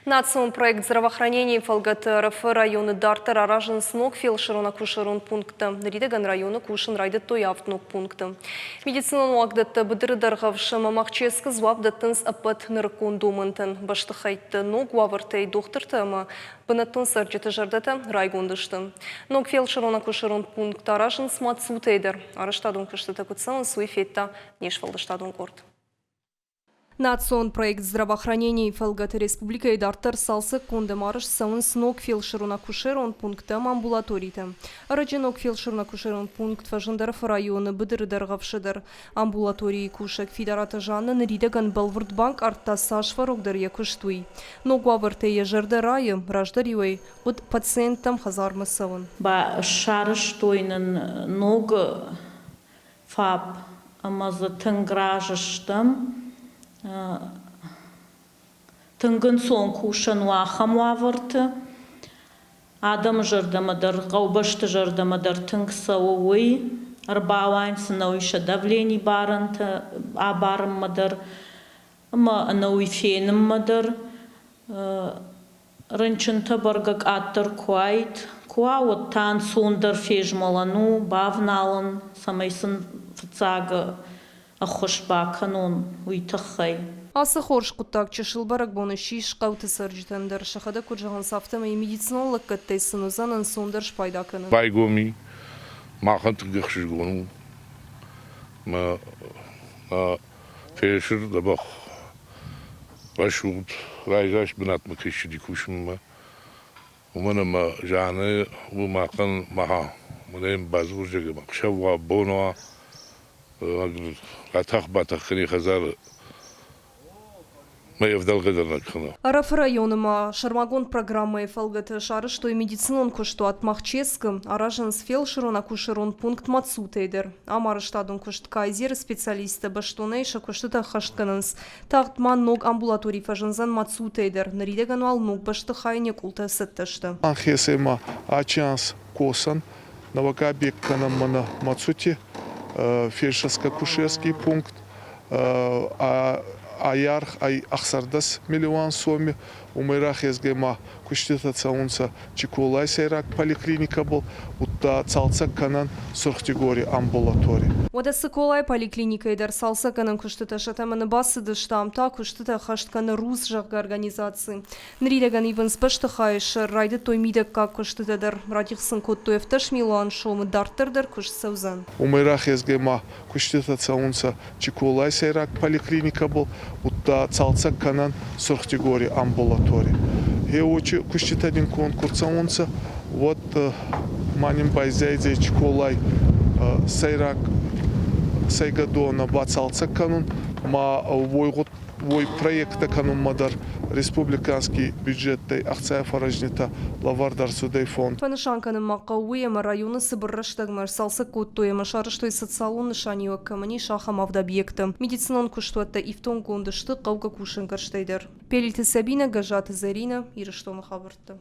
Национ проект здравоохранения фӕлгӕты РФ-ы районы дарддӕр аразынц ног фелсырон-акушерон пункттӕ. Ныридӕгӕн районы кусын райдыдтой авд ног пункты. Медицинон уагдӕттӕ быдыры Дӕргъӕвс ӕмӕ Махческы дзуапп дӕттынц ӕппӕт нырыккон домӕнтӕн. Бӕстыхӕйтты ног уавӕртӕй дохтыртӕ ӕмӕ бынӕттон цӕрджыты зӕрдӕтӕ райгонд сты. Ног фелсырон-акушерон пункт аразынц Мацутӕй дӕр. Арӕзтадон куыстытӕ куыд цӕуынц, уый федта не сфӕлдыстадон къорд. Национ проект здравоохранения-йы фӕлгӕты республикӕйы дарддӕр цалцӕггонд ӕмӕ арӕзт цӕуынц ног фелсырон-акушерон пункттӕ ӕмӕ амбулаторитӕ. Ӕрӕджы ног фелсырон-акушерон пункт фӕзынд Ӕрӕфы районы Быдыры Дӕргъӕвсы дӕр. Амбулаторийы кусӕг Фидараты Жаннӕ ныридӕгӕн бӕлвырд банкъардта, цас фӕрогдӕр йӕ куыст, уый. Ног уавӕртӕй йӕ зӕрдӕ райы, раздӕр-иу ӕй хъуыд пациенттӕм хӕдзармӕ цӕуын. Сарӕзтой нын ног ФАП ӕмӕ дзы тынг разы стӕм. Тынг ӕнцон кусӕн у ахӕм уавӕрты. Адӕмы зӕрдӕмӕ дӕр, хъӕубӕсты зӕрдӕмӕ дӕр тынг цӕуы уый. Ӕрбауайынц ӕнӕуый сӕ давлени барӕнтӕ абарынмӕ дӕр ӕмӕ ӕнӕуый фенынмӕ дӕр. Рынчынтӕ бӕргӕ къаддӕр куы уаид, куы уа, уӕд та ӕнцондӕр фезмӕлӕн у, бавналын, цӕмӕй сын фыццаг ӕххуыс бакӕнон, уый тыххӕй. Ацы хорз хъуыддаг чысыл бӕрӕгбон ссис хъӕуты цӕрджытӕн дӕр. Сӕхӕдӕг куыд зӕгъынц, афтӕмӕй медицинон лӕггӕдтӕй сын уыдзӕн ӕнцондӕр спайда кӕнын. Байгом и, махӕн тынг ӕхсызгон у. Мӕ фелсыр дзӕбӕх рӕсугъд райдзаст бынатмӕ кӕй ссыди кусынмӕ, уымӕн ӕмӕ Жаннӕ у махӕн мӕхӕ, мӕнӕ йын бадзурджаг ӕмӕ ӕхсӕв уа, бон уа, ратӕх-батӕх кӕни хӕдзары мӕ ӕвдӕлгӕ дӕр нӕ кӕны. Ӕрӕфы районы ма сӕрмагонд программӕйы фӕлгӕты сарӕзтой медицинон куыстуат Махческы, аразынц фелсырон-акушерон пункт Мацутӕй дӕр. Ам арӕзтадон куыст Кайзеры специалисттӕ бӕстонӕй сӕ куыстытӕ ӕххӕст кӕнынц. Тагъд ма ног амбулатори фӕзындзӕн Мацутӕй дӕр. Ныридӕгӕн уал ног бӕстыхайы не къултӕ цӕттӕ сты. Анхесӕй ма ачи косӕн нӕуӕг кӕнӕн мӕнӕ Мацути фельдшерско-акушерский пункт айаргъ ӕй 16 миллион соми. Уымӕй рахезгӕй ма куститӕ цӕунцӕ Чиколай сӕйраг поликлиникӕбӕл, удта цалцӕг кӕнӕн Сурхдигори амбулатори. Уӕдӕ Цыколайы поликлиникӕйы дӕр цалцӕггӕнӕн куыстытӕ сӕ тӕмӕны бацыдысты, ам та куыстытӕ ӕххӕст кӕны РУЗ, зӕгъгӕ, организаци. Ныридӕгӕн ивынц бӕстыхайы сӕр, райдыдтой мидӕггаг куыстытӕ дӕр. Радих сын кодтой 17 милуан сомы, дарддӕр дӕр куыст цӕудзӕн. Уымӕй рахезгӕй ма куыститӕ цӕунцӕ Чиколай сӕйраг поликлиникӕбӕл, удта цалцӕг кӕнӕн Сурхдигори амбулатори. Гъе куститӕ дин конд ку рцӕунцӕ, уӕд ма нин байзайдзӕй Чиколай сӕйраг сӕйгӕдонӕ бацалцӕг кӕнун, ма уой уой проекттӕ кӕнунмӕ дӕр республиканский бюджеттӕй ӕхцай фӕрӕзнитӕ лӕвӕрд ӕрцудӕй фонд. Фӕнысан кӕнын ма хъӕуы уый, ӕмӕ районы цыбыр рӕстӕгмӕ ӕрцалцӕг кодтой ӕмӕ сарӕзтой социалон нысаниуӕг кӕмӕн ис, ахӕм авд объекты. Медицинон куыстуӕттӕ ифтонггонд сты хъӕугӕ кусӕнгӕрзтӕй дӕр. Пелиты Сабинӕ, Гӕззаты Зӕринӕ, Ирыстоны хабӕрттӕ.